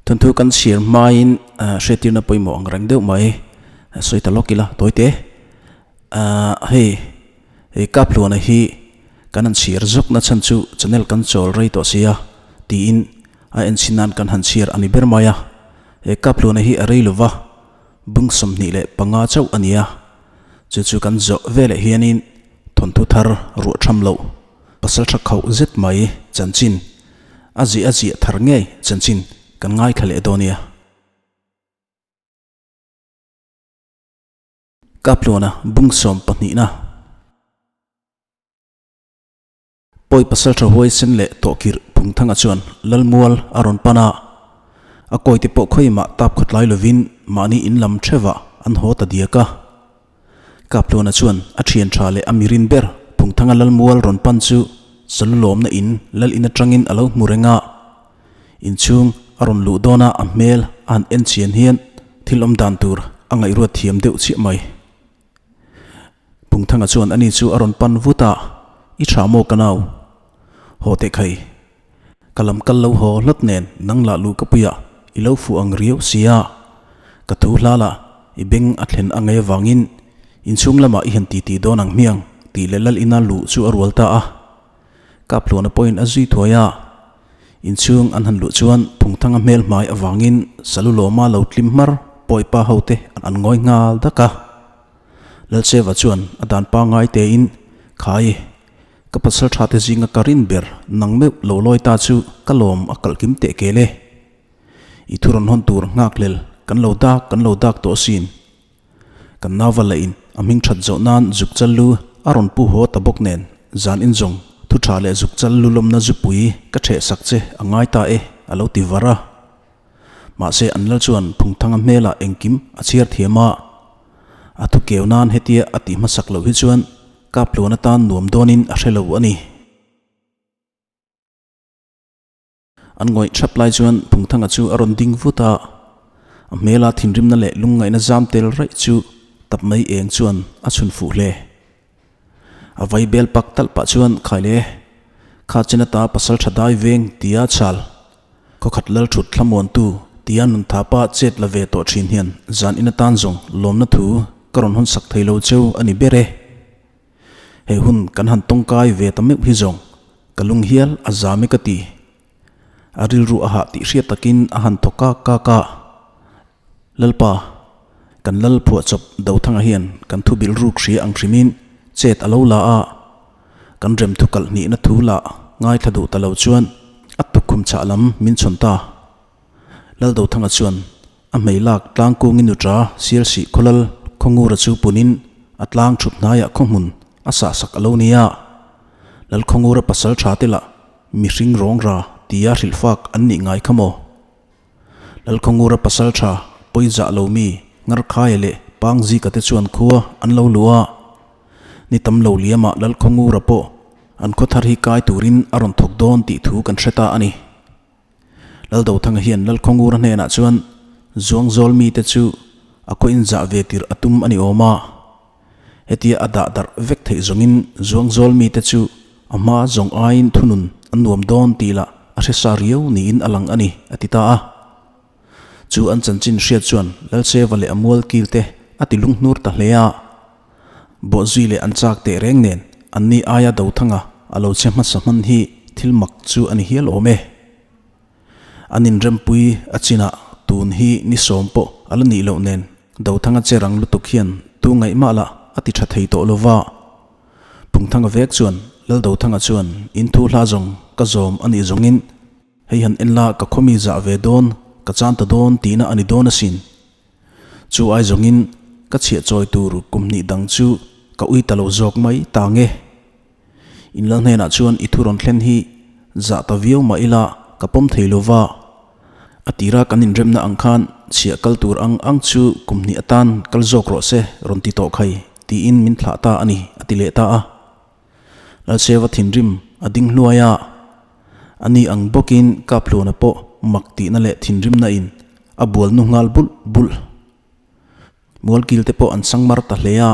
Thawnthu kan chhiar hmain hriattirna pawimawh ang reng deuh mai sawi ta lawk ila tawi te. Hei hei Kaphluana hi kan han chhiar zawk na chhan chu channel kan chawl rei tawh sia tiin a enchhin nan kan han chhiar a ni ber mai a. He Kaphluana hi a rei lova bung 25 chauh a ni a, chu chu kan zawh veleh hianin thawnthu thar ruah tham loh pasal tha khauh zet mai chanchin a ziah a ziah thar ngei chanchin kan ngaithla leh dawn nia. Kapluana bung 12na. Pawi pasal tha huaisen leh tawhkirh Phungthanga chuan Lalmual a rawn pan a, a kawite pawh khawimah tap khawtlai lovin mahni in lam thevah an haw ta diak a. Kapluana chuan a thian tha leh a mirin ber Phungthanga Lalmual rawn pan chu Salulawmna in Lal in atangin a lo hmu reng a. Inchhung a rawn luh dawn a a hmel a han en chian hian thil awm dan tur a ngaihruat thiam deuh chiah mai. Phungthanga chuan ani chu a rawn pan vut a, I tha maw ka nau? Haw teh khai. Ka lam kal lo haw hlawt nen nang lah luh ka puiah i lo fuh ang riau sia. Ka thu hla lah i beng a thlen a ngei avangin inchhung lamah i han titi dawn ang hmiang tih leh lal ina luh chu a rual ta a. Kaphluana pawhin a zui thuai a. Inchhung an han luh chuan Phungthanga hmel hmai avangin Salulawma lo tlim hmar pawipa hote an ngawi nghal dak a. Lalcheva chuan a dan pangngai tein, Khai, ka pasal tha te zinga ka rin ber nang meuh lo lawi ta chu ka lawm a kalh kim teh kel e. I thu rawn hawn tur nghak hlel kan lo dak kan lo dak tawh asin. Kan nauva lah in a hming that zawh nan zuk chal lu a rawn pu haw ta bawk nen zan in zawng thu tha leh zuk chal lu lawmna zupui ka theh sak che a ngai ta e a lo ti var a. Mahse an lal chuan Phungthanga hmelah engkim a chhiar thiam a, a thu keu nan hetia a tih hmasak loh hi chuan Kaphluan atan nuam dawnin a hre lo a ni. An ngawih thap lai chuan Phungthanga chu a rawn ding vut a, a hmela thinrimna leh lungngaihna zam tel raih chu tap mai eng chuan a chhun fuh hle. A vai bel pak talh pah chuan Khaile, kha chen ata pasal tha dai veng tia chal Khawkhat lal thut thlamuantu tia nun thapa chet la ve tawh thin hian zan in atan zawng lawmna thu ka rawn hawn sak thei lo cheu a ni ber e. He hun kan han tawngkai ve ta meuh hi zawng ka lung hial a zam e ka ti. A rilru a hah tih hriat takin a han thaw kak kak a. Lalpa, kan lal phuahchawp Dothanga hian kan thu bilh ruk hria ang hrimin chet a lo la a, kan rem thu kalh hnihna thu lah ngaithla duh ta lo chuan a tukkhum chhah lam min chhawn ta. Lal Dothanga chuan a hmei lak tlang kungin nuṭa Sialsih khawlal Khawngura chu punin a tlang thup hnaiah khawhmun a sahsak a lo nia. Lal Khawngura pasal tha te lah mihring rawngra tia hrilhfak an nih ngai kha maw? Lalkhawngura pasal tha pawi zah lo mi Ngarkhaia leh Pangzika te chuan khua an lo luh a, ni tam lo liamah Lalkhawngura pawh an khaw thar hi kai turin a rawn thawk dawn tih thu kan hre ta a ni. Laldothanga hian Lalkhawngura hnenah chuan Zuangzawl mite chu a khaw inzah ve tirh a tum a ni awm a, hetia a dah darh vek theih zawngin Zuangzawl mite chu A hma zawng aiin thunun an nuam dawn tih lah a hre sa riau niin a lang a ni, a ti ta a. Chu an chanchin hriat chuan Lalseva leh a mual kil te a ti lunghnur ta hle a. Bawhzui leh an chak teh reng nen anni aia Dothanga a lo che hmasa hman hi thil mak chu a ni hial awm e. An inrempui a chinah tun hi ni sawm pawh a la nih loh nen Dothanga che rang lutuk hian tu ngaihmah lah a ti tha thei tawh lova. Phungthanga vek chuan Laldothanga chuan in thu hla zawng ka zawm a nih zawngin hei han en la ka khawmi zah ve dawn ka chan ta dawn tihna a ni dawn asin. Chu ai zawngin ka chhiah chawi tur kum hnih dang chu ka ui ta lo zawk mai ta nge. In lal hnenah chuan i thu rawn thlen hi zah ta viau mah ila ka pawm thei lo va. A tira kan inremna ang khan chhiah kal tur ang ang chu kum hnih atan kal zawk rawh se rawn ti tawh khai tiin min thlah ta a ni a ti leh ta a. Lalseva thinrim a ding hluai a, a ni ang bawkin Kaphluana pawh mak tihna leh thinrimna in a bual nu nghal bulh bulh. Mualkil te pawh an sang mar ta hle a,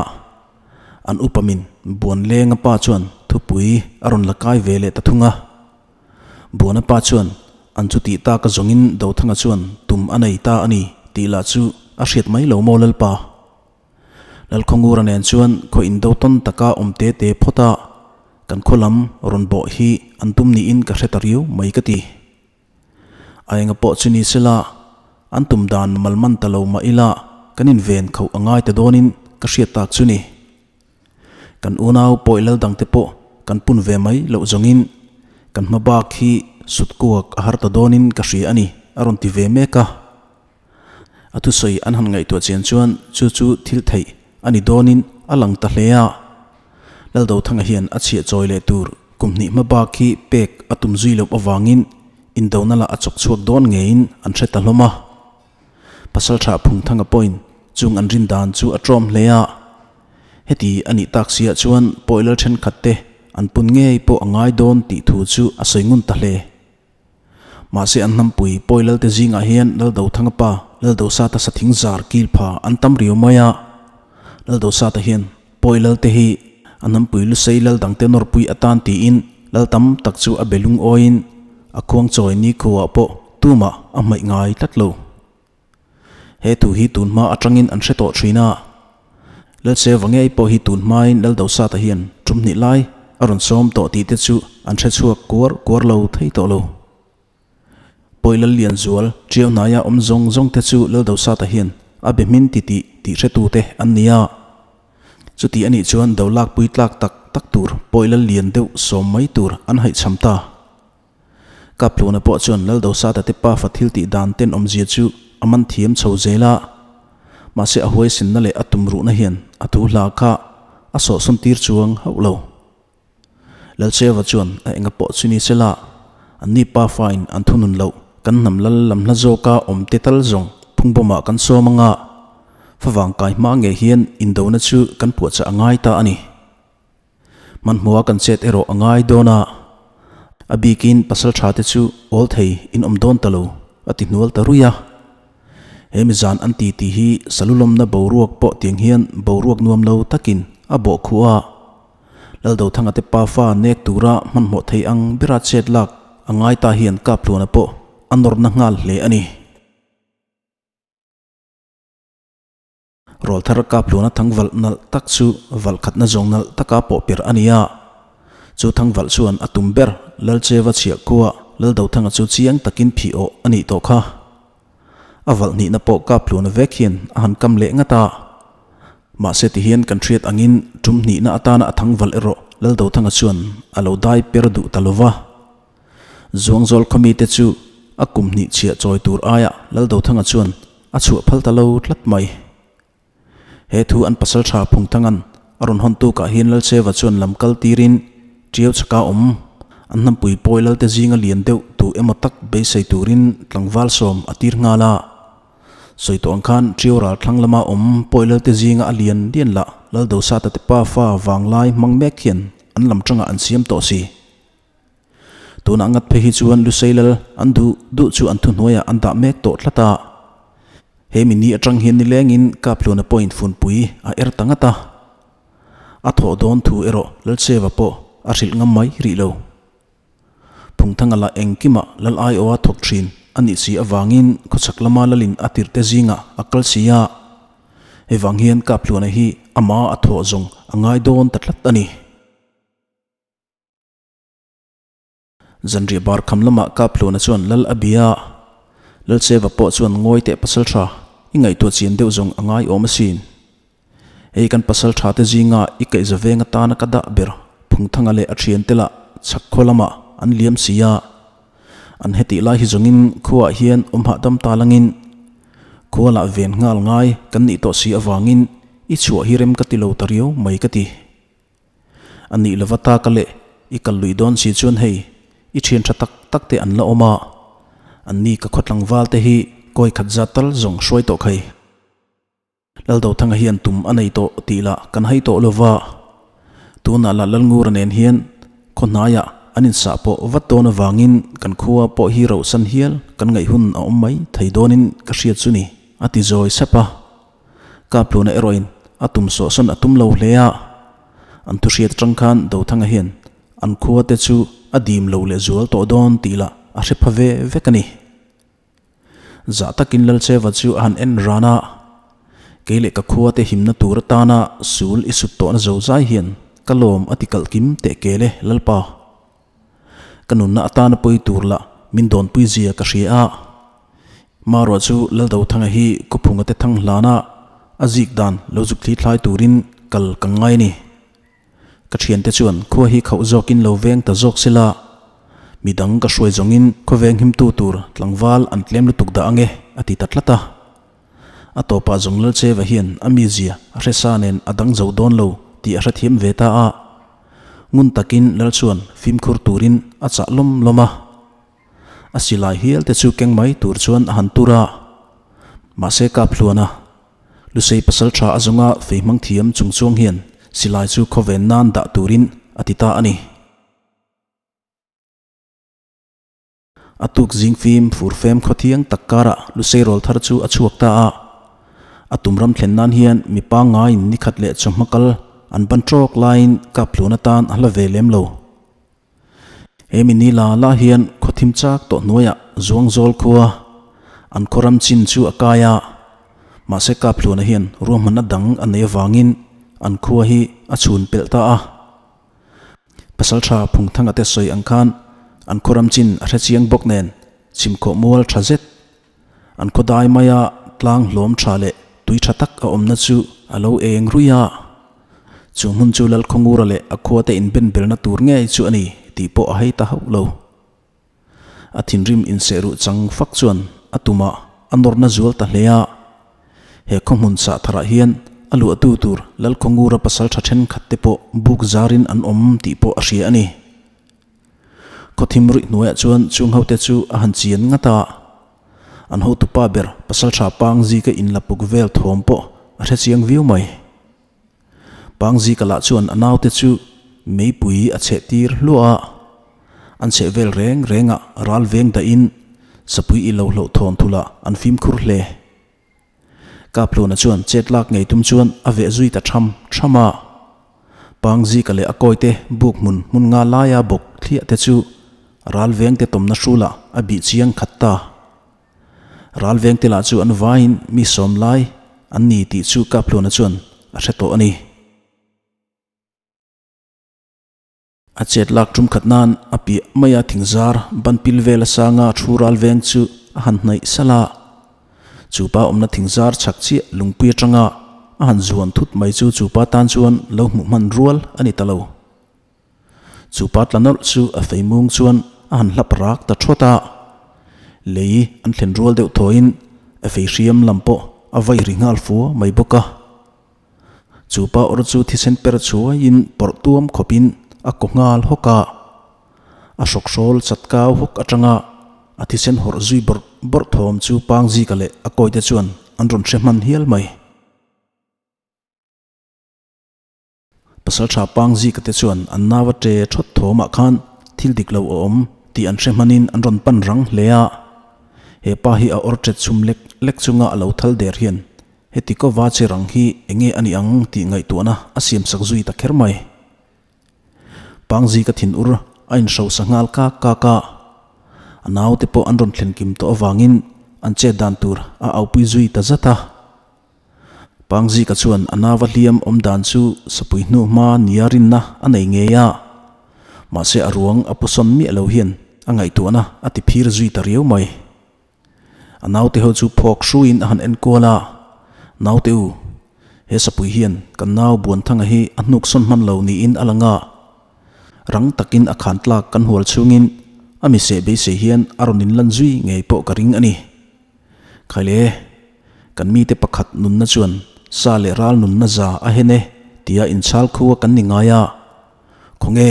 an upa min Buan Lenga pa chuan thupui a rawn la kai ve leh ta thung a. Buana pa chuan an chu tih tak a zawngin Dothanga chuan tum a nei ta a ni tih lah chu a hriat mai lo maw Lalpa? Lalkhawngura nen chuan khaw indo tawn taka awm te te phawt a, kan khaw lam rawn bawh hi an tum niin ka hre ta riau mai ka ti. A enga pawh chu ni sela, an tum dan malman ta lo mah ila kan inven khoh a ngai ta dawnin ka hriat tak chu ni. Kan unau pawi lal dangte pawh kan pun ve mai loh zawngin kan hma bak hi sut kuak a har ta dawnin ka hria a ni, a rawn ti ve mek a. A thusawi an han ngaihtuah chian chuan chu chu thil theih a ni dawnin a lang ta hle a. Laldothanga hian a chhiah chawi leh tur kum hnih hma bak hi pek a tum zui loh avangin indona lah a chawk chhuak dawn ngeiin an hre ta hlawm a. Pasalṭha Phungthanga pawhin chung an rin dan chu a tlawm hle a. Heti a nih tak siah chuan pawi lal thenkhat te an pun ngei pawh a ngai dawn tih thu chu a sawi ngun ta hle. Mahse an hnampui pawi lal te zingah hian Laldothanga pa Laldosata sathing zar kil pha an tam riau mai a. Laldosata hian pawi lal te hi a hnampui lusei lal dangte nawrpui atan tiin lal tam tak chu a be lungawiin a khuangchawi nikhuaah pawh tumah a hmaih ngai tlat lo. He thu hi tun hma atangin an hre tawh thin a. Lalseva ngei pawh hi tun hmain Laldosata hian tum hnih lai a rawn sawm tawh tih te chu an hre chhuak kuar kuar lo thei tawh lo. Pawi Lallianzual, Ṭiau hnaia awm zawng zawng te chu Laldosata hian a be hmin ti tih tih hretute an ni a. Chuti anih chuan do lakpui tlak tak tak tur pawi Lallian deuh sawm mai tur an haihchham ta. Kapluna pawh chuan Laldosata te pafa thil tih dan tenawmzia chu a man thiam chho zel a. Mahse a huaisinna leh a tumruhna hian a thu hla kha a sawhsawn tir chuang hauh lo. Lalcheva chuan a enga pawh chu ni sela, anni pafain an thunun loh kan hnam lal lam hla zawka awm te tal zawng phungbawmah kan sawm anga favang kai hma ngei hian indona chu kan puahchah a ngai ta a ni. Hmanhmawha kan chet erawh a ngai dawn a, a bikin pasal tha te chu awl thei in awm dawn ta lo, a ti hnual ta ruih a. He mizan an ti tih hi salulawmna boruak pawh tiang hian boruak nuam lo takin a bawh khuh a. Laldothanga te pafa nek tura hmanhmawh thei ang bera chet lak a ngai ta hian Kaphluana pawh a nawrna nghal hle a ni. Rawlthar Kaphluana thangvalh nalh tak chu valh khatna zawng nalh taka pawh per a ni a. Chu thangvalh chuan a tum ber Lalcheva chhiah khua Laldothanga chu chiang takin phih awh a nih tawh kha. A valh hnihna pawh Kaphluana vek hian a han kam leh ngat a. Mahse tihian kan hriat angin tum hnihna atana a thangvalh erawh Laldothanga chuan a lo dai per duh ta lova. Zuangzawl khawmite chu a kum hnih chhiah chawi tur aiah Laldothanga chuan a chhuah phal ta lo tlat mai. He thu an pasal tha Phungthangan a rawn hawn tukah hian Lalseva chuan lam kal tirin Ṭiau chhaka awm an hnampui pawi Lalte zinga lian deuh tu emaw tak beisei turin tlangval sawm a tir nghal a. Sawi tawh ang khan Ṭiau ral thlang lama awm pawi Lalte zinga a lian lian lah Laldosata te pafa vanglai hmang mek hian an lam tangah an siam tawh si. Tunah ngat phei hi chuan Lusei lal an duh duh chu an thuhnuaiah an dah mek tawh tlat a. He mi ni atang hian nilengin Kapluna pawhin funpui a er ta ngat a. A thawh dawn thu erawh Lalcheva pawh a hrilh ngam mai rih lo. Phungthanga lah engkimah Lal aiawha thawk thin a nih si avangin khawchhak lama lalin a tirhte zingah a kal si a. Hei vang hian Kapluna hi amah a thawh zawng a ngai dawn ta tlat a ni. Zanriah bar kham lamah Kapluna chuan Lal a bia a, Lalcheva pawh chuan ngawi teh pasal tha, i ngaihtuah chian deuh zawng a ngai awm asin. Hei kan pasal tha te zinga i kaihza veng atana ka dah ber Phungthanga leh a thiante lah chhak khaw lamah an liam si a. An hetih lai hi zawngin khuaah hian awm hahdam ta langin khua lah ven nghal ngai kan nih tawh si avangin i chhuah hi rem ka ti lo ta riau mai ka ti. A nih lova taka leh i kal lui dawn si chuan hei i thian tha tak tak te an la awm a, an ni ka khaw tlangval te hi kawi khat zat tal zawng hruai tawh khai. Laldothanga hian tum a nei tawh tih lah kan hai tawh lova, tunah lah Lalngura nen hian khaw hnaiah an insah pawh vat dawn avangin kan khua pawh hi rohsan hial kan ngaih hun a awm mai thei dawnin ka hriat chu ni, a ti zawi sap a. Kapluna erawhin a tum sawhsawn a tum lo hle a, an thuhriat atang khan Dothanga hian an khua te chu a dim lo leh zual tawh dawn tih lah a hre pha ve vek a ni. Zah takin Lalcheva chu a han en ran a, Kei leh ka khua te himna tur atana sul i sut tawhna zo zai hian ka lawm a ti kalh kim teh kel e Lalpa. Ka nunna atana pawi tur lah min dawnpui zia ka hria a. Maruah chu Laldothanga hi Kawphunga te thang hlana a zik dan lo zuk thli thlai turin kal ka ngai a ni. Ka thiante chuan khua hi khauh zawkin lo veng ta zawk sela, midang ka hruai zawngin khawveng himtu tur tlangval an tlem lutuk dah ange a ti ta tlat a. A tawpah zawng Lalcheva hian a mizia a hresa nen a dang zo dawn lo tih a hrethiam ve ta a. Ngun takin Lal chuan fimkhur turin a chah lawm lawm a. A silai hial te chu keng mai tur chuan a han tur a. Mahse Kaphluana Lusei pasal tha a zawnga fei hmang thiam chung chuang hian silai chu khawven nan dah turin a ti ta a ni. A tuk zing fim fur fem khawthiang tak karah Lusei rawl thar chu a chhuak ta a. A tum ram thlen nan hian mi pangngaiin ni khat leh chawhma kal an ban tawk laiin Kaphlun atan a hla ve lem lo. He mi ni la la hian khawthim chak tawh hnuaiah Zuangzawl khua an khaw ram chin chu a kai a, mahse Kaphluna hian ruahmanna dang a nei avangin an khua hi a chhun pelh ta a. Pasaltha Phungthanga te sawi ang khan an khaw ram chin a hrechiang bawk nen chhimkhawh mual tha zet An khaw dai maia tlang hlawm tha leh tui tha tak a awmna chu a lo eng ruih a. Chu hmun chu Lalkhawngura leh a khuate inben belna tur ngei chu a ni tih pawh a hei ta hauh lo. A thinrim insehruh chang fak chuan a tumah a nawrna zual ta hle a. He khaw hmun chah tharah hian a luahtu tur Lalkhawngura pasal tha thenkhat te pawh buk zarin an awm tih pawh a hria a ni. Khawthim ruih hnuaiah chuan chung hote chu a han chian ngat a, an hotupa ber Pasaltha Pangzika inla puk vel thawm pawh a hre chiang viau mai. Pangzika lah chuan a naute chu meipui a chheh tir hluah a, an chheh vel reng rengah ral veng dahin sapui i lo hloh thawn thulah an fimkhur hle. Kaphluna chuan chet lak ngei tum chuan a veh zui ta tham tham a. Pangzika leh a kawite buk hmun hmun nga laia bawk thliah te chu ral vengte tawmna hrulah a bih chiang khat ta. Ral vengte lah chu an vaiin mi sawm lai an ni tih chu Kaphluna chuan a hre tawh a ni. A chet lak tum khat nan a piah maia thingzar ban pil vel a sanga thu ral veng chu a han hnaih salh a. Chu pa awmna thingzar chhak chiah lungpui atanga a han zuan thut mai chu chu pa tan chuan lo hmuh hman rual a ni ta lo. Chu pa tla nawlh chu a fei mung chuan a han hlap rak ta thawt a. Lei an thlen rual deuh thawiin a fei hriam lam pawh a vai ri nghal fua mai bawk a. Chu pa awr chu thisen per chhuaiin pawrh tuam khawpin a kaw nghal hawk a. A hrawkhrawl chat kau hawk atanga a thisen hawrh zui bawrh bawrh thawm chu Pangzika leh a kawite chuan an rawn hre hman hial mai. Pasaltha Pangzika te chuan an nau a ṭe thawt thawmah khan thil dik lo a awm tih an hre hmanin an rawn pan rang hle a. He pa hi a awr ṭet chhum lek lek chunga a lo thal der hian Heti kova che rang hi enge a ni ang tih ngaihtuahna a siamsak zui ta kher mai. Pangzi ka thin ur a inhrosa nghal kak kak a, a naute pawh an rawn thlen kim tawh avangin an chet dan tur a aupui zui ta zat a. Pangzi ka chuan a nava hliam awm dan chu sapui hnu hma nia rinna a nei ngei a, mahse a ruang a pusawn miah lo hian a ngaihtuahna a ti phir zui ta riau mai. A naute ho chu phawk hruiin a han en kual a, Naute u, he sapui hian kan nau Buanthanga hi a hnuk sawn hman lo niin a lang a. Rang takin a khan tlak kan hual chhungin a miseh beisei hian a rawn inlan zui ngei pawh ka ring a ni. Khaile, kan mite pakhat nunna chuan sa leh ral nunna za a hen e tia inchhal khua kan ni ngai a. Khawnge?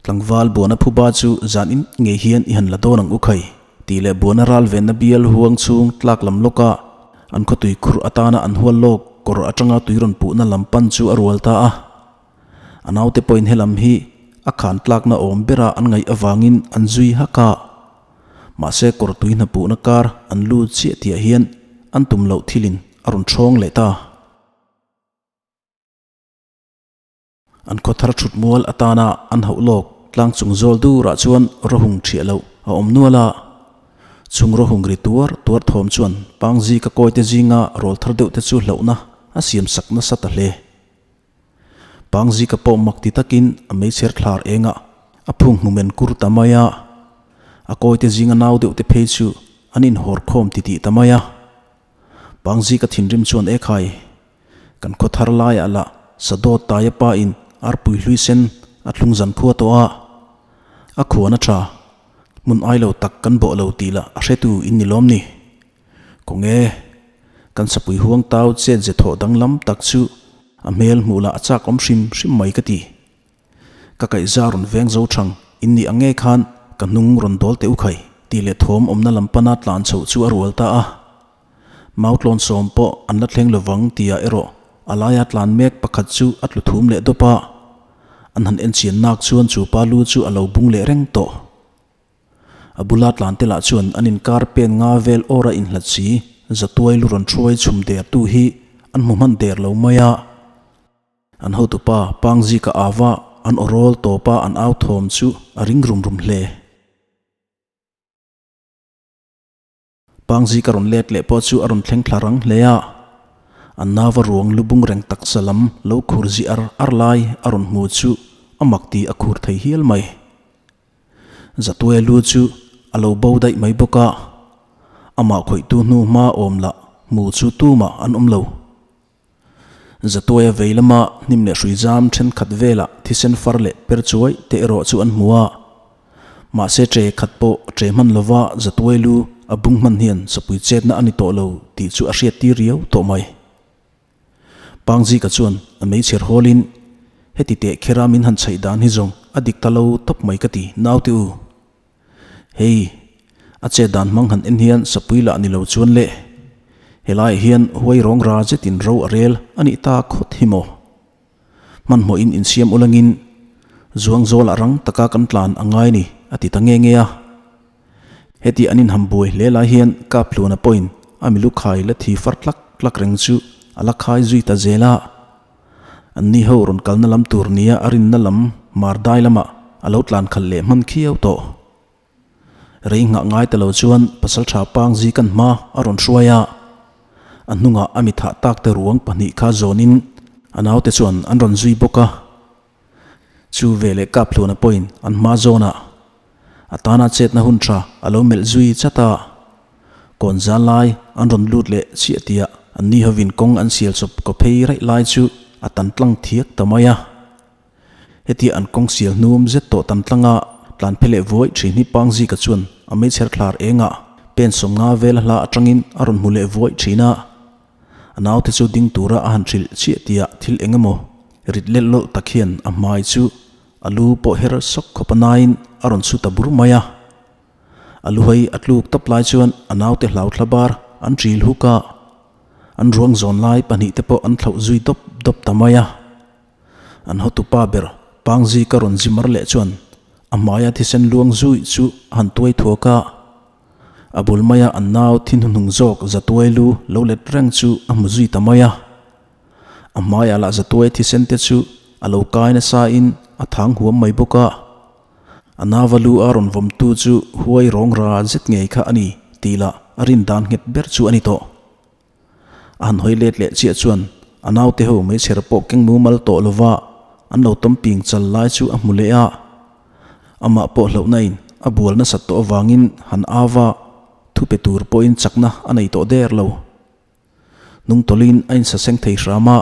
Tlangval Buana phuba chu zan in ngei hian i han la dawn ang u khai, tih leh Buana ral venna bial huang chhung tlak lam lawka an khawtui khurh atana an hual lawk kawr atanga tui rawn puhna lam pan chu a rual ta a. A naute pawhin helam hi a khan tlakna awm bera an ngaih avangin an zui hak a. Mahse kawr tui hna puhna kar an lut chiah tihah hian an tum loh thilin a rawn ṭhawng leh ta. An khaw thar thut mual atana an hauh lawk tlang chung zawl durah chuan rawhung thiah loh a awm nual a. Chung rawhung ri tuar tuar thawm chuan Pangzika kawite zinga rawl thar deuh te chu hlauhna a siam sak nasa ta hle. Pangzika pawh mak ti takin a meichher thlar engah a phung hmu men kur ta mai a, a kawite zinga nau deuh te phei chu an inhawr khawm titih ta mai a. Pangzika thinrim chuan ekhai, kan khaw thar laiah lah Sadawt Taia pa in arpui hlui sen a thlung zan khua tawh a, a khuan a tha, hmun ai lo tak kan bawh lo tih lah a hretu in ni lawm ni. Kawnge, kan sapui huang tau chet ze thawh danglam tak chu a hmel hmuh lah a chak awm hrim hrim mai ka ti. Ka kaihza rawn veng zo thang in nih ang nge khan ka hnung rawn dawl teh u khai tih leh thawm awmna lam pana tlan chhoh chu a rual ta a. Mautlawn sawm pawh an la thleng lovang tia erawh a laia tlan mek pakhat chu a tlu thum leh dawp a. An han enchian nak chuan chu pa lu chu a lo bung leh reng tawh. A bula tlan te lah chuan an inkar pen nga vel awr a inhlat si, zatuai lu rawn hruai chhum der tu hi an hmu hman der lo mai a. An hotupa Pangzika ava an awrawl tawpa an au thawm chu a ring rum rum hle. Pangzika rawn let leh pawh chu a rawn thleng thla rang hle a. An nava ruang lu bung reng taksa lam lo khur zi ar ar lai a rawn hmu chu a mak ti a khur thei hial mai. Zatuai lu chu a lo bo daih mai bawk a, amah khawihtu hnu hma awm lah hmu chu tumah an awm lo. Zatuaia vei lama hnim leh hrui zam thenkhat velah thisen far leh per chuai te erawh chu an hmu a. Mahse tre khat pawh tre hman lova Zatuai lu a bung hman hian sapui chetna a ni tawh lo tih chu a hriat tir riau tawh mai. Pangzika chuan a meichher hawlin, Heti teh khera min han chhaih dan hi zawng a dik ta lo tawp mai ka ti, naute u. Hei, a chet dan hmang han en hian sapui lah ni lo chuan le, helaiah hian huai rawng ra zetin ro a rel a nih ta khawt hi maw? Hmanhmawhin insiam ulangin zuang zawlah rang taka kan tlan a ngai ni a ti ta nge nge a. Heti an inham buai hle lai hian Kaphluna pawhin a milu khai la thi far tlak tlak reng chu a la khai zui ta zel a. An ni ho rawn kalna lam tur nia a rinna lam mar dai lamah a lo tlan khalh leh hman khiau tawh. Rei nghah ngai ta lo chuan Pasaltha Pangzi kan hma a rawn hruai a, a hnungah a mithah tak te ruang pahnih kha zawnin a naute chuan an rawn zui bawk a. Chu veleh Kaphluna pawhin an hma zawnah A tana chetna hun tha a lo melh zui chat a, kawn zan lai an rawn lut leh chiah tiah an ni hovin kawng an sial chawp kaw phei raih lai chu a tan tlang thiak ta mai a. Hetia an kawng sial hnum zet tawh tan tlanga tlan phe leh vuai thin hi Pangzika chuan a meichher thlar engah pen 50 vel a hla atangin a rawn hmu leh vuai thin a. A naute chu ding tura a han hrilh chiah tiah thil eng emaw rit lel lawlh tak hian a hmai chu A lu pawh her sawk khawp a nain a rawn chhu ta bur mai a. A lu hei a tluk tawp lai chuan a naute hlau thla bar an ṭil huk a. An ruang zawn lai pahnihte pawh an thlauh zui dawp dawp ta mai a. An hotupa ber Pangzi ka rawn zi mar leh chuan a hmaia thisen luang zui chu a han tuai thuak a. A bul maia an nau thi hnuhnung zawk zatuai lu lo let reng chu a hmu zui ta mai a. A hmaiah lah zatuai thisen te chu a lo kai nasa in a thang huam mai bawk a. A nava lu a rawn vawm tu chu huai rawng ra zet ngei kha a ni tih lah a rin dan nghet ber chu a ni tawh. A han hawi let leh chiah chuan a naute ho meichher pawh keng mumal tawh lova an lo tawm ping chal lai chu a hmu leh a. Amah pawh hlauhna in a bual nasat tawh avangin han ava thu pe tur pawhin chakna a nei tawh der lo. Nungtawlin a insaseng thei hram a,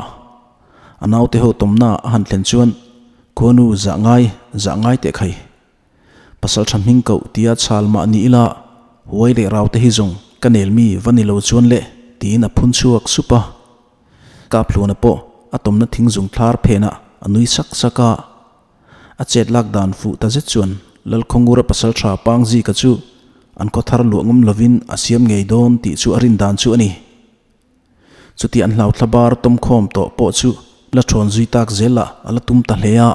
a naute ho tawmna a han thlen chuan Khuanu zah ngai, zah ngai teh khai. Pasal tha hming koh tia chhal mah ni ila huai leh rau te hi zawng ka nel mi va ni lo chuan le tiin a phun chhuak sup a. Kaphluna pawh a tawmna thing zung thlar phenah a nui sak sak a. A chet lak dan fuh ta zet chuan Lalkhawngura pasal tha Pangzika chu an khaw thar luah ngawm lovin a siam ngei dawn tih chu a rin dan chu a ni. Chuti an hlau thla bar tawm khawm tawh pawh chu la thawn zui tak zel lah a la tum ta hle a,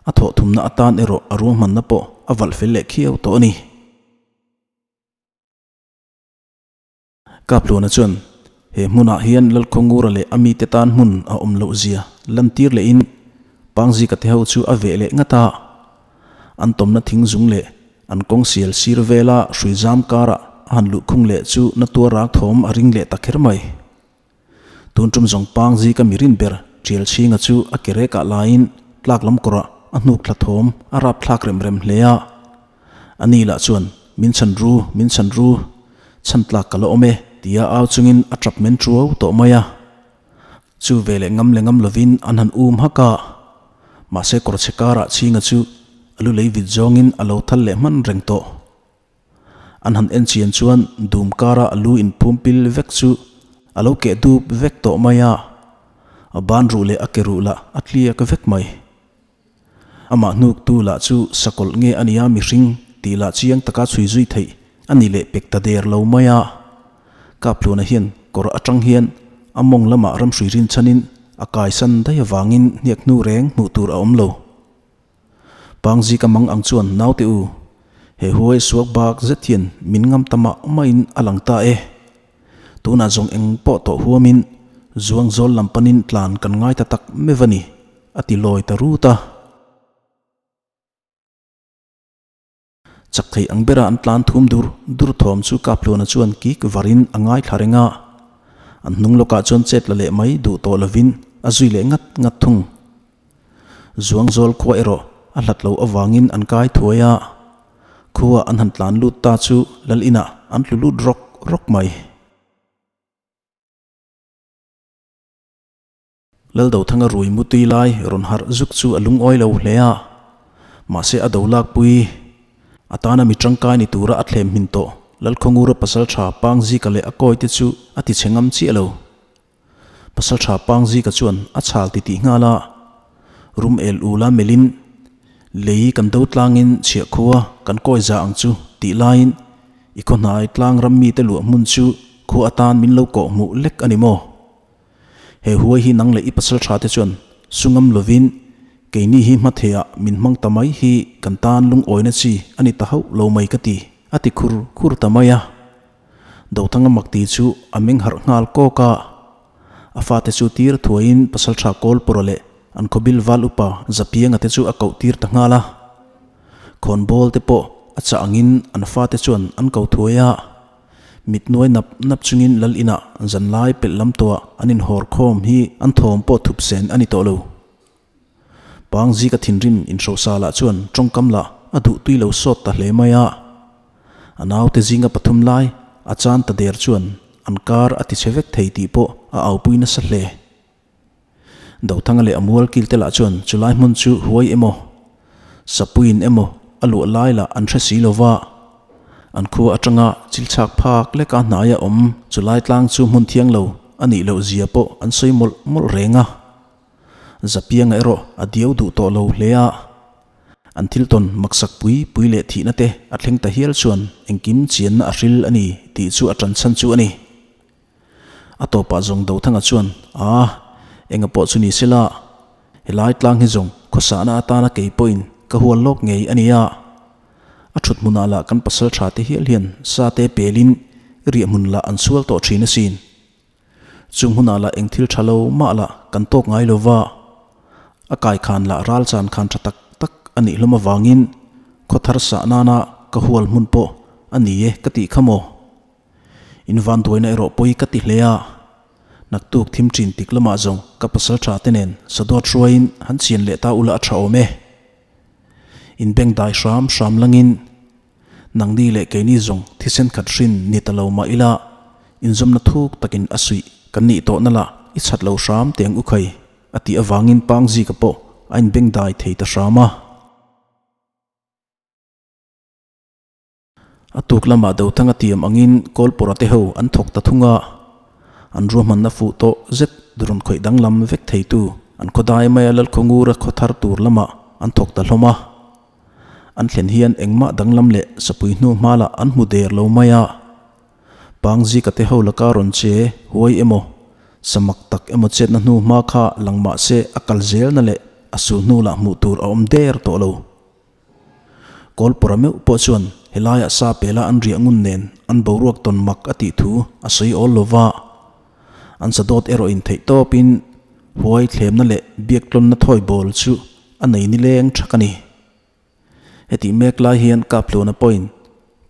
a thawh thumna atan erawh a ruahmanna pawh a valh fel leh khiau tawh a ni. Kaphluna chuan he hmunah hian Lalkhawngura leh a mite tan hmun a awm loh zia lantir lehin Pangzika te ho chu a veh leh ngat a. An tawmna thing zung leh an kawng sial sir vela hrui zam karah a han luhkhung leh chu na tuar rak thawm a ring leh ta kher mai. Tun tum zawng pang zika mi rin ber Tial Chhinga chu a ke rekah laiin tlak lam kawrah a hnuk thla thawm a rap thlak rem rem hle a. A ni lah chuan, Min chhan ru, min chhan ru, chhan tlak ka la awm e, tia au chungin a tap men tuau tawh mai a. Chu ve leh ngam leh ngam lovin an han um hak a. Mahse kawr chhe karah Chhinga chu a lu lei vit zawngin a lo thal leh hman reng tawh. An han en chian chuan dum kara a lu inphum pil vek chu a lo keh dup vek tawh mai a, a ban ruh leh a ke ruh lah a tliak vek mai. Amah hnuktu lah chu sakawlh nge a nia mihring tih lah chiang taka chhui zui theih a ni leh pek ta der lo mai a. Kaphluna hian kawr atang hian a mawng lamah ramhrui rinchhanin a kaisan daih avangin hniak hnu reng hmuh tur a awm lo. Pangzi ka mang ang chuan naute u, he huai suak bak zet hian min ngam ta mah mahin a lang ta e. Tunah zawng eng pawh tawh huamin zuang zawl lam panin tlan kan ngai ta tak meuh a ni, a ti lawi ta rut a. Chak thei ang bera an tlan thum dur dur thawm chu Kaphluna chuan kik varin a ngaithla reng a. An hnung lawkah chuan chet la leh mai duh tawh lovin a zui leh ngat ngat thung. Zuangzawl khua erawh a hlat lo avangin an kai thuai a, khua an han tlan lut ta chu lal inah an tlu lut rawk rawk mai. Laldothanga rui mutui lai rawn harh zuk chu a lungawi lo hle a, mahse a do lakpui a tana mi tangkai ni tura a thlem hmin tawh Lalkhawngura pasaltha Pangzika leh a kawite chu a ti chhe ngam chiah lo. Pasaltha Pangzika chuan a chhal titih nghal a, rum el ul a melhin, Lei kan do tlangin chhiah khua kan kawi za ang chu tih laiin i khaw hnai tlang ram mite luah hmun chu khua atan min lo kawh hmuh lek a ni maw? He huai hi nang leh i pasaltha te chuan sungam lovin keini hi hmathehah min hmang ta mai hi kan tan lungawina chi a ni ta hauh lo mai ka ti, a ti khur khur ta mai a. Dothanga Makti chu a meng harh nghal kawk a, a fate chu tir thuaiin Pasaltha Kawlpawra leh an khawbil val upa Zapianga te chu a koh tir ta nghal a. Khawnbawl te pawh a chah angin an fate chuan an ko thuai a, mit nuai nap nap chungin lal inah zanlai pelh lam tawhah an inhawr khawm hi an thawm pawh thup sen a ni tawh lo. Pangzika thinrim inhrosa lah chuan tawngkam lah a duh tui lo sawt ta hle mai a. A naute zinga pathum lai a chan ta der chuan an kar a ti chhe vek thei tih pawh a aupui nasa hle. Dothanga leh a mual kil te lah chuan chulai hmun chu huai emaw, sapuiin emaw a luah lai lah an hre si lo va. An khua atanga chilchhak phak leka hnaia awm chulai tlang chu hmun thiang lo a nih loh zia pawh an sawi mawlh mawlh reng a. Zapianga erawh a diau duh tawh lo hle a, an thil tawn maksak pui pui leh thihna te a thleng ta hial chuan engkim chianna a hril a ni tih chu a tan chhan chu a ni. A tawpah zawng Dothanga chuan, A, enga pawh chu ni sela, helai tlang hi zawng khawsahna atana kei pawhin ka hual lawk ngei a ni a, a thut hmunah lah kan pasal tha te hial hian sa te pelin riahhmun lah an sual tawh thin asin. Chung hunah lah eng thil tha lo mah lah kan tawk ngai lo va, a kai khan lah ral chan khan tha tak tak a nih hlawm avangin khaw thar sah nana ka hual hmun pawh a ni e ka tih kha maw? In vanduaina erawh pawi ka ti hle a, naktuk thim thin tik lamah zawng ka pasal tha te nen sadawt hruaiin han chian leh ta ula a tha awm e. In beng dai hram hram langin Nangni leh keini zawng thisen khat hrin ni ta lo mah ila, inzawmna thuk takin a suih kan nih tawhna lah i chhat lo hram teng u khai, a tih avangin Pangzika pawh a inbengdai thei ta hram a. A tuk lamah Dothanga tiam angin Kawlpawra te ho an thawk ta thung a, an ruahmanna fuh tawh zet rawn khawih danglam vek theitu an khawdai maia Lalkhawngura khaw thar tur lamah an thawk ta hlawm a. An thlen hian engmah danglam leh sapui hnu hma lah an hmu der lo mai a. Pangzika te ho laka rawn che huai emaw, samak tak emaw chetna hnu hma kha lang mah se a kal zelna leh a sul hnu lah hmuh tur a awm der tawh lo. Kawlpawra meuh pawh chuan helaiah sa pela an riah ngun nen an boruak tawn mak a tih thu a sawi awl lo va. An sadawt erawh in theih tawpin huai thlemna leh biaktlawnna thawi bawl chu a nei nileng thak a ni. Hetih mek lai hian Kaphluna pawhin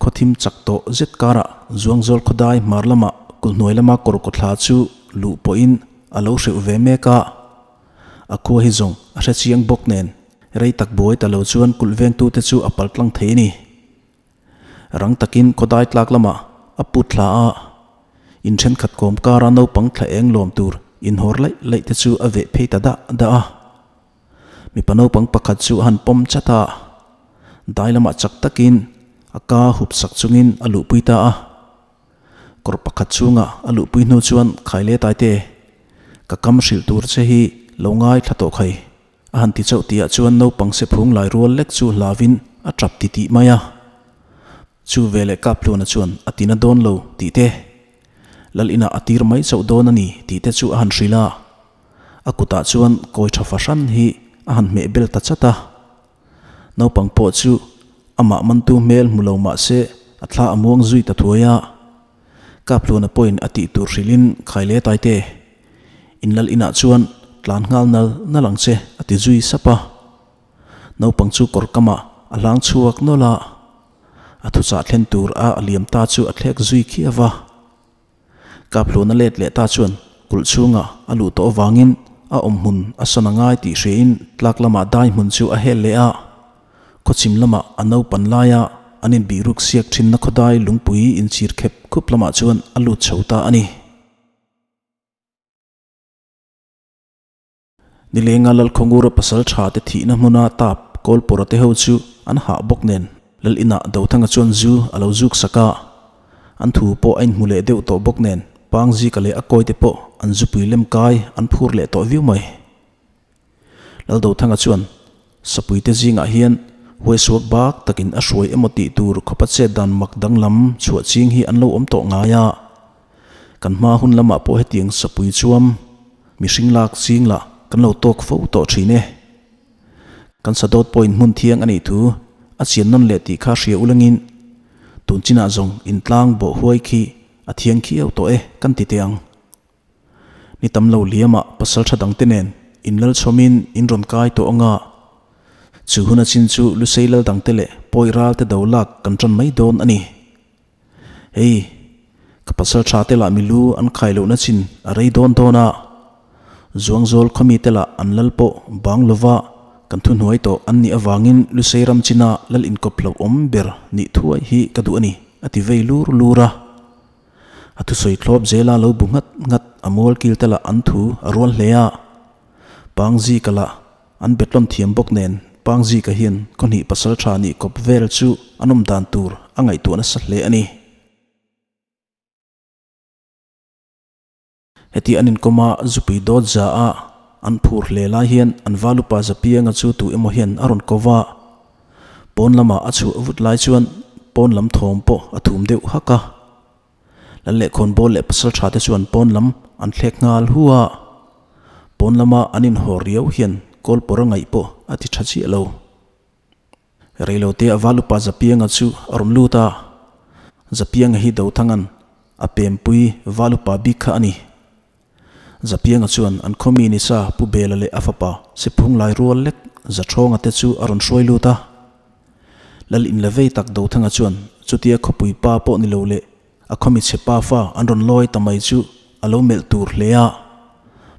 Khawthim chak tawh zet karah Zuangzawl khawdai hmar lamah kulhnuai lama kawr kawthla chu luh pawhin a lo hreuh ve mek a. A khua hi zawng a hre chiang bawk nen rei tak buai ta lo chuan kulh vengtute chu a pal tlang thei a ni. Rang takin khawdai tlak lamah a put thla a, in thenkhat kawm kara naupang thla eng lawm tur inhawr laih laih te chu a veh phei ta dah dah a. Mipa naupang pakhat chu a han pawm chat a, dai lamah chak takin a ka hup sak chungin a luhpui ta a. Kawr pakhat chhunga a luhpui hnu chuan khai le taite, ka kam hrilh tur che hi lo ngai thla tawh khai, a han ti chauh tihah chuan naupang se phung lai rual lek chu hlavin a tap ti tih mai a. Chu veleh Kaphluna chuan a tina dawn lo tih te, Lal inah a tir mai chauh dawn a ni tih te chu a han hrilh a. A kutah chuan kawi tha fahran hi a han hmeh bel ta chat a. Naupang pawh chu amah mantu hmel hmu lo mah se a thla a muang zui ta thuai a. Kaphluna pawhin a tih tur hrilhin khai le taite, in lal inah chuan tlan nghal nal nal ang che a ti zui sap a. Naupang chu kawr kamah a hlang chhuak nawlh a, a thuchah thlen tur a a liam ta chu a thlek zui khiau va. Kaphluna let leh ta chuan kulh chhungah a luh tawh avangin a awm hmun a sawn a ngai tih hriain tlak lamah dai hmun chu a hel leh a. Khawchhim lamah a naupan laia an inbihruk siak thinna khawdai lungpui inchhir khep khup lamah chuan a lut chho ta a ni. Nilenga Lalkhawngura pasal tha te thihna hmuna tap Kawlpawra te ho chu an hah bawk nen Lal inah Dothanga chuan zu a lo zuk sak a, an thu pawh a inhmu leh deuh tawh bawk nen Pangzika leh a kawi te pawh an zupui lem kai an phur leh tawh viau mai. Lal Dothanga chuan Sapui te zingah hian huaisuak bak takin a hruai emaw tih tur khawpa chet dan mak danglam chhuah ching hi an lo awm tawh ngai a, kan hma hun lamah pawh hetiang sapui chuam mihring lak ching lah kan lo tawk fo tawh thin e. Kan sadawt pawhin hmun thiang a nih thu a chian nawn leh tih kha hria ulangin tun chinah zawng intlang bawh huai khi a thiang khiau tawh e kan ti teh ang. Ni tam lo liamah pasal tha dangte nen in lal chhawmin in rawn kai tawh anga, chu hun a chin chu Lusei lal dangte leh pawi ralte do lak kan tan mai dawn a ni. Hei, ka pasal tha te lah milu an khai lohna chin a rei dawn dawn a, Zuangzawl khawmi te lah an lal pawh bang lova kan thuhnuai tawh an nih avangin Lusei ram china lal inkawp hlauhawm ber nih thuai hi ka duh a ni, a ti vei lur lur a. A thusawi thlawp zela lo bu nghat nghat a mual kil te lah an thu a rual hle a. Pangzika lah an betlawn thiam bawk nen Pangzika hian khawhnih pasal tha nih kawp vel chu an awm dan tur a ngaihtuah nasa hle a ni. Heti an inkawm a, zupui dawt za a an phur hle lai hian an valupa Zapianga chu tu emaw hian a rawn ko va. Pawn lamah a chhuah vut lai chuan pawn lam thawm pawh a thum deuh hak a. Lal leh khawnbawl leh pasal tha te chuan pawn lam an thlek nghal hu a. Pawn lama an inhaw riau hian kawlpawr a ngaih pawh a ti tha chiah lo. Reilote a valupa Zapianga chu a rawn lut a, Zapianga hi Dothanga'n a pempui valupa bik kha a ni. Zapianga chuan an khawmi ni sa Pu Bela leh a fapa Sephung lai rual lek Zaṭhawnga te chu a rawn hruai lut a. Lal in la vei tak Dothanga chuan chutia khawpui pa pawh ni lo leh a khawmi chhe pa fa an rawn lawi ta mai chu a lo melh tur hle a.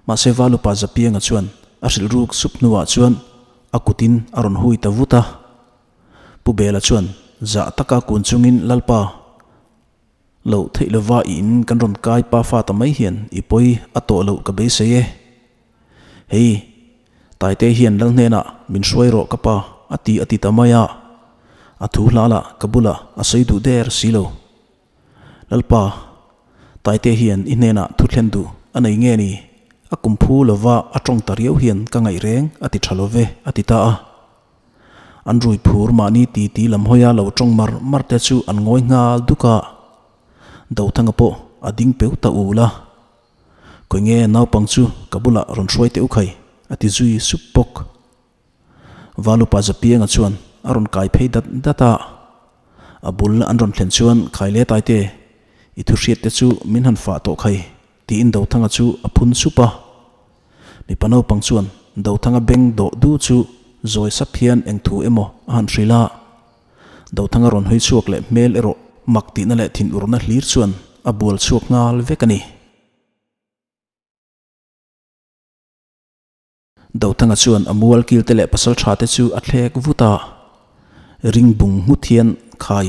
Mahse valupa Zapianga chuan a hrilh ruk sup hnuah chuan A kutin a rawn hui ta vut a. Pu Bela chuan zah taka kun chungin Lalpa, loh theih lova i in kan rawn kai pa fa ta mai hian i pawi a tawh loh ka beisei e. Hei, Taite hian Lal hnenah min hruai rawh ka pa a ti a ti ta mai a. A thu hla lah ka bulah a sawi duh der si lo. Lalpa, Taite hian i hnenah thu thlen duh a nei nge ni? A kum phu lova a tawng ta riau hian ka ngaih reng a ti tha lo ve, a ti ta a. An rui phur mahni ti ti lam hawia lo tawng mar mar te chu an ngawi nghal duk a. Dothanga pawh a ding peu ta ul a. Khawi nge naupang chu ka bulah rawn hruai teh u khai, a ti zui sup bawk. Valupa Zapianga chuan a rawn kai phei dat dat a, a bul an rawn thlen chuan Khai le Taite, i thu hriat te chu min han fah tawh khai, tiin Dothanga chu a phun sup a. Mipa naupang chuan Dothanga beng dawh du chu zawi sap hian eng thu emaw a han hrilh a. Dothanga rawn hawi chhuak leh hmel erawh mak tihna leh thinurna hlir chuan a bual chhuak nghal vek a ni. Dothanga chuan a mual kil te leh pasal tha te chu a thlek vut a, ring bung nghut hian khai.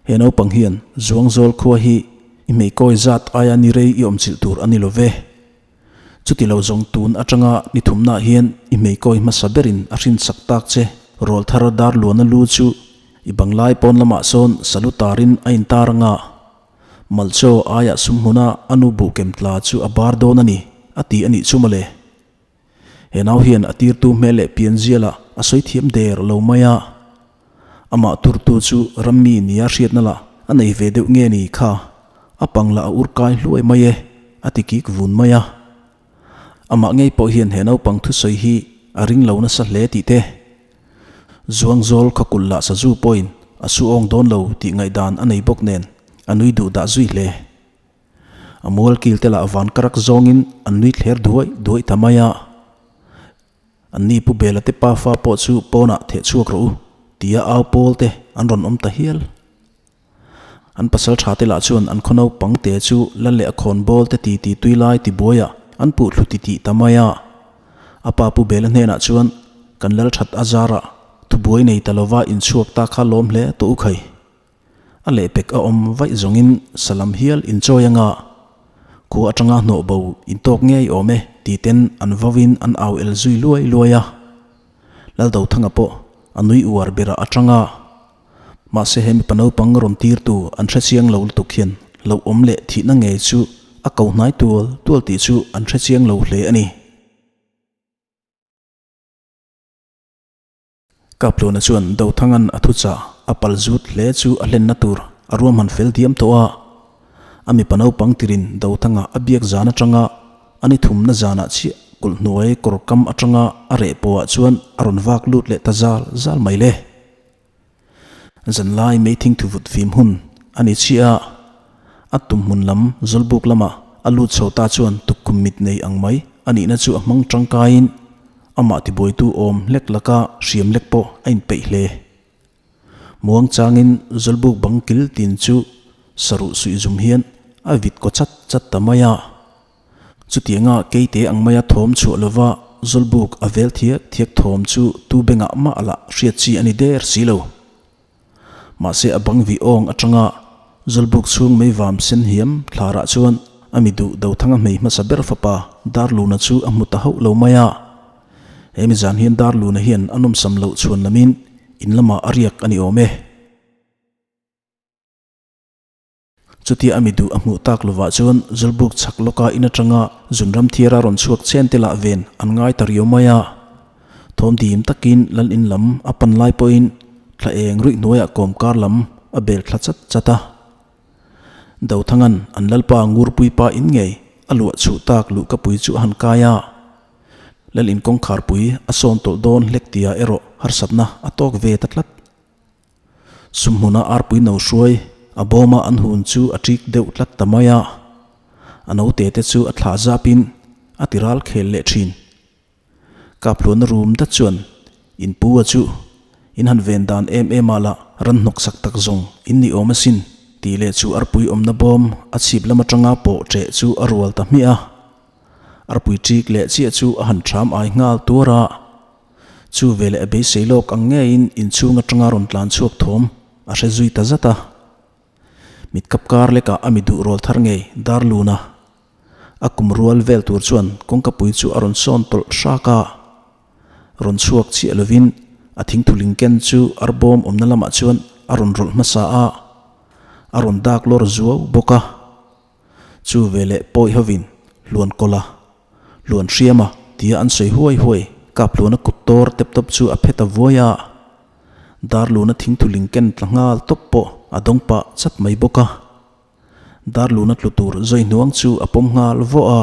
He naupang hian Zuangzawl khua hi i hmeikawi zat aia ni rei i awmchilh tur a ni lo ve. Chuti lo zawng tun atanga ni thumnaah hian i hmeikawi hmasa berin a hrinsak tak che. Rawlthar dar luana lu chu i banglai pawn lamah sawn salu tarin a intar anga Malchaw aiah sumhmuna a nu buh kem tla chu a bar dawn a ni, a ti a nih chu mawle. He nau hian a tirtu hmel leh pianzialah a sawi thiam der lo mai a. Amah turtu chu rammi nia hriatna lah a nei ve deuh nge ni kha, a pang lah a ur kai hluai mai e, a ti kik vun mai a. Amah ngei pawh hian he naupang thusawi hi a ring lo nasa hle tih te, Zuangzawl khakulh lah sazu pawhin a su awng dawn lo tih ngaihdan a nei bawk nen a nui duh dah zui hle. A mual kil te lah van karak zawngin an nui thler duai duai ta mai a. Anni Pu Bela te pafa pawh chu pawnah theh chhuak rawh u tia au pawl te an rawn awm ta hial. An pasal tha te lah chuan an khaw naupang te chu lal leh a khawn bawl te ti ti tui lai ti buaiah an puh thlu ti tih ta mai a. A pa Pu Bela hnenah chuan kan lal that a zarah thubuai nei ta lova inchhuak ta kha lawm hle tawh u khai. A lehpek a awm vaih zawngin salam hial inchawi anga khua atanga hnawh bo intawk ngei awm e ti ten an vauin an au el zui luai luai a. Laldothanga pawh a nui uar berah atanga mahse he mipa naupang rawn tirtu an hrechiang lo lutuk hian hlauhawm leh thihna ngei chu a ko hnai tual tual tih chu an hrechiang lo hle a ni. Kapluna chuan Dothangan a thuchah a pal zut hle chu a hlenna tur a ruahman fel diam tawh a. A mipa naupang tirin Dothanga a biak zan atanga a ni thumna zanah chiah kulh hnuai kawr kam atanga a reh pawhah chuan a rawn vak lut leh ta zal zal mai le. Zanlai meithing thuvut fim hun a ni chiah a, a tum hmun lam Zawlbuk lama a lut chho ta chuan tukkhum mit nei ang mai a nihna chu a hmang tangkaiin amah tibuaitu awm hlek laka hriam lek pawh a inpeih hle. Muang changin Zawlbuk bang kil tin chu saruh suih zum hian a vit kaw chat chat ta mai a. Chutianga keite ang maia thawm chhuah lova Zawlbuk a vel thiak thiak thawm chu tu bengah mah lah hriat chi a ni der si lo. Mahse a bang vih awng atanga Zawlbuk chhung mei vam sen hiam thlarah chuan a mi duh Dothanga hmei hmasa ber fapa Darluna chu a hmu ta hauh lo mai a. He mi zan hian Darluna hian a nawmsam loh chhuan lamin in lamah a riak a ni awm e. Chutia a mi duh a hmuh tak lovah chuan Zawlbuk chhak lawka in atanga zunram thiara rawn chhuak chen te lah ven an ngai ta riau mai a. Thawm dim takin lal in lam a pan lai pawhin thla eng ruih hnuaiah kawm kar lam a bel thla chat chat a. Dothangan an lalpa Ngurpui pa in ngei a luah chhuh tak luhkapui chu a han kai a. Lal in kawngkharpui a sawn tawlh dawn hlek tia erawh harsatna a tawk ve ta tlat. Sumhmuna arpui no hruai a bawma an hun chu a ṭik deuh tlat ta mai a, a note te chu a thlah zapin a ti ral khel leh ṭhin. Kaphluana rum dat chuan in pu a chu in han ven dan em em ah lah ran hnawk sak tak zawng in ni awm asin tih leh chu arpui awmna bawm a chhip lam aṭanga pawh ṭeh chu a rual ta hmiah a. Arpui ṭik leh chiah chu a han ṭham ai nghal tuar a. Chu veleh a beisei lawk ang ngeiin inchhung atanga rawn tlan chhuak thawm a hre zui ta zat a. Mit kap kar lekah a mi duh rawl thar ngei Darluna a kum rual vel tur chuan kawngkapui chu a rawn sawn tawlh hrak a. Rawn chhuak chiah lovin a thingthuling ken chu arbawm awmna lamah chuan a rawn rawlh hmasa a, a rawn dak lawr zuau bawk a. Chu veleh pawi hovin hluan kawlh a, hluan hriam a tia an sawi huai huai. Kaphluana kut tawr tep tawp chu a phe ta vuai a, Darluna thingthuling ken tla nghal tawp pawh a dawng pah chat mai bawk a. Darluna tlu tur zawi hnuang chu a pawm nghal vawh a,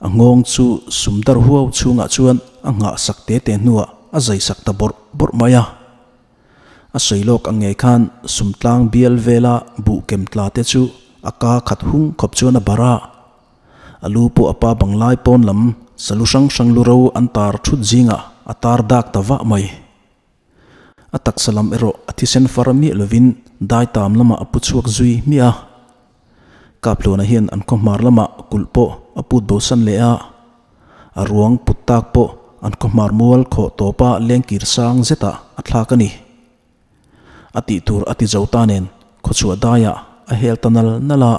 a nghawng chu sum dar huau chhungah chuan a nghah sak te te hnuah a zai sak ta bawrh bawrh mai a. A sawi lawk ang ngei khan sumtlang bial vela buh kem tla te chu a ka khat hung khawp chuan a barh a. A lu pawh a pa banglai pawn lam salu hrang hrang lu ro an tar thut zingah a tar dak ta vah mai. A taksa lam erawh a thisen far miah lovin dai tam lamah a pu chhuak zui hmiah a. Kaphluana hian an khaw hmar lamah kulh pawh a put bosan leh a, a ruang put tak pawh an khaw hmar mual khawh tawpa lengkir sang zetah a thlak a ni. A tih tur a ti zo ta nen khawchhuah daiah a hel ta nal nal a,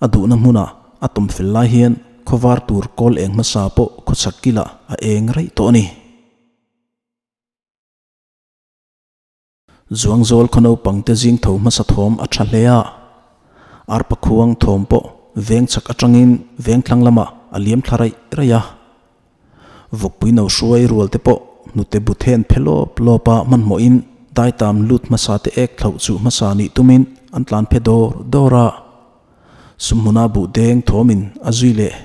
a duhna hmunah a tawm fel lai hian khawvar tur kawl eng hmasa pawh khawchhak kilah a eng raih tawh a ni. Zuangzawl khaw naupang te zing tho hmasa thawm a tha hle a, arpa khuang thawm pawh veng chhak atangin veng thlang lamah a liam thla raih raih a. Vawkpui no hruai rual te pawh hnute bu then phe lawp lawp a hmanhmawhin daitam lut hmasa te ek thlauh chuh hmasa nih tumin an tlan phe dawr dawr a, sumhmuna buh deng thawmin a zui leh.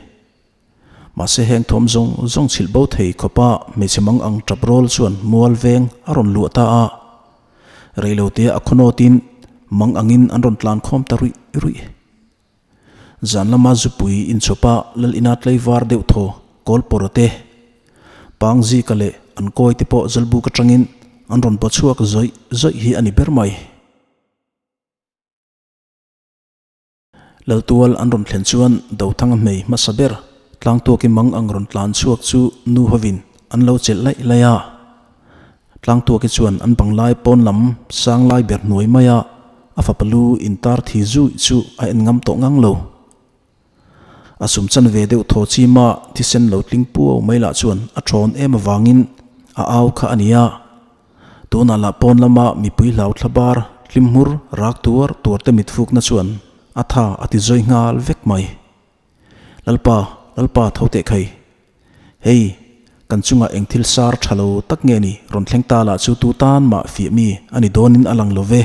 Mahse heng thawm zawng zawng chhilh bo thei khawpa hmeichhe mang ang tap rawl chuan mual veng a rawn luah ta a. Reilote a khawnawtin mang angin an rawn tlan khawm ta ruih ruih. Zan lama zupui inchawpa lal ina tlaivar deuh thaw kawl pawra te, pangzika leh an kawi te pawh zalbuk atangin an rawn baw chhuak zawih zawih hi a ni ber mai. Laltual an rawn thlen chuan Dothanga hmei hmasa ber Tlangtuaki mang ang rawn tlan chhuak chu nu hovin an lo chelh laih laih a. Tlangtuaki chuan an banglai pawn lam sang lai ber hnuai maia a fapa lu intar thi zuih chu a en ngam tawh ngang lo. A sum chan ve deuh thaw chima thisen lo tling puau mai lah chuan a thawn em avangin a au kha a ni a. Tunah lah pawn lama mipui hlau thla bar hlim hmur rak tuar tuar te mitfukna chuan a tha a ti zawi nghal vek mai. Lalpa, Lalpa tho teh khai. Hei, kan chungah eng thil sar tha lo tak nge ni rawn thleng ta lah chu tu tan mah fiah mi a ni dawnin a lang lo ve,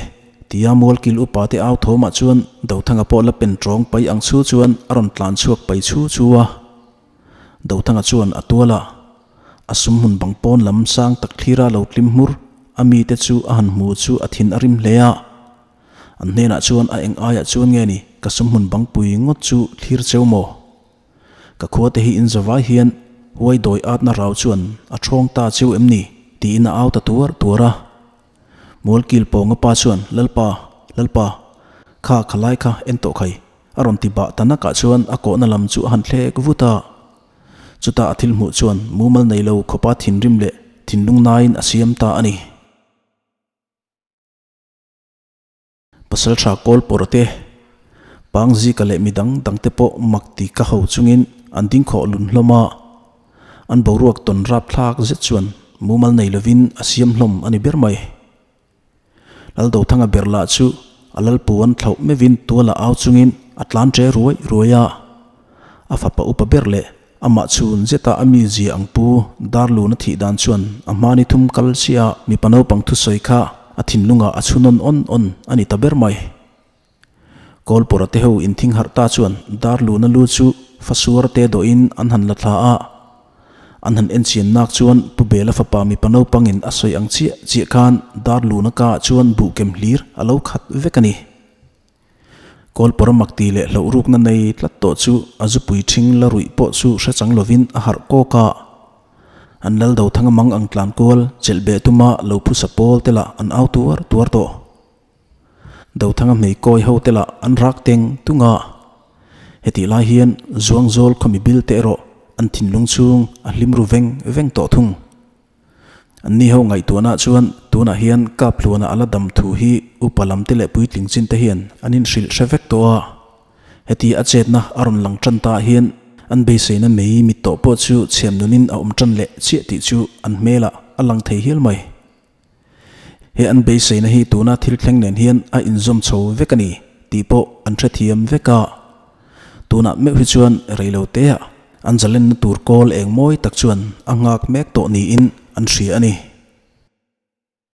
tia Mualkil upa te au thawmah chuan Dothanga pawh la pen tawng pai ang chu chuan a rawn tlan chhuak pai chu chu a. Dothanga chuan a tual a, a sum hmun bang pawn lam sang tak thlira lo tlim hmur a mite chu a han hmu chu a thin a rim hle a. An hnenah chuan a eng aiah chuan nge ni ka sum hmun bangpui ngawt chu thlir cheu maw? Ka khua te hi in zavai hian huai dawi atna rau chuan a thawng ta cheu em ni? tiin a au ta tuar tuar a. Mualkil pawnga pa chuan Lalpa, Lalpa, kha khalai kha en tawh khai a rawn ti bah ta nakah chuan a kawhna lam chu a han thlek vut a. Chutah a thil hmuh chuan mumal nei lo khawpa thinrim leh thinlung nain a siam ta a ni. Pasalṭha kawl pawr te, Pangzika leh midang dangte pawh mak ti ka ho chungin an ding khawh lun hlawm a. An boruak tawn rapthlak zet chuan mumal nei lovin a siam hlawm a ni ber mai. Laldothanga ber lah chu a lalpu an thlauh meuhin tuala au chungin a tlan ṭe ruai ruai a. A fapa upa ber leh Amah chhun zeta a mi zia ang pu Darluna thih dan chuan a hmani thum kal chiah a mipa naupang thusawi kha a thinlungah a chhu nawn awn awn a ni ta ber mai. Kawlpawra te ho inthing harh ta chuan Darluna lu chu fasuar te dawhin an han la thla a, an han enchian nak chuan Pu Bela fapa mipa naupangin a sawi ang chiah chiah khan Darluna ka ah chuan buhkem hlir a lo khat vek a ni. Kawlpawr mak ti leh hloh rukna nei tlat tawh chu a zupui ṭhing la ruih pawh chu hre chang lovin a harh kawk a. An lal do thang mang ang tlan kual chelh beh tuma lo phusa pawl te lah an au tuar tuar tawh. Do thanga hmei kawi ho te lah an rak teng tung a. Hetih lai hian Zuangzawl khawmi bil te erawh an thinlung chhung a hlim ru veng veng tawh thung. An ni ho ngaihtuahna chuan tunah hian kap hluana a la dam thu hi upa lam te leh puitling chin te hian an inhrilh hre vek tawh a. Heti a chetna a rawn lang tan ta hian an beiseina mei mit tawh pawh chu chhiam nunin a awm tan leh chiah tih chu an hmelah a lang thei hial mai. He an beiseina hi tuna thil thleng nen hian a inzawm chho vek a ni tih pawh an hrethiam vek a. Tunah meuh hi chuan reilo teah an zalenna tur kawl eng mawi tak chuan a nghak mek tawh niin an hria a ni.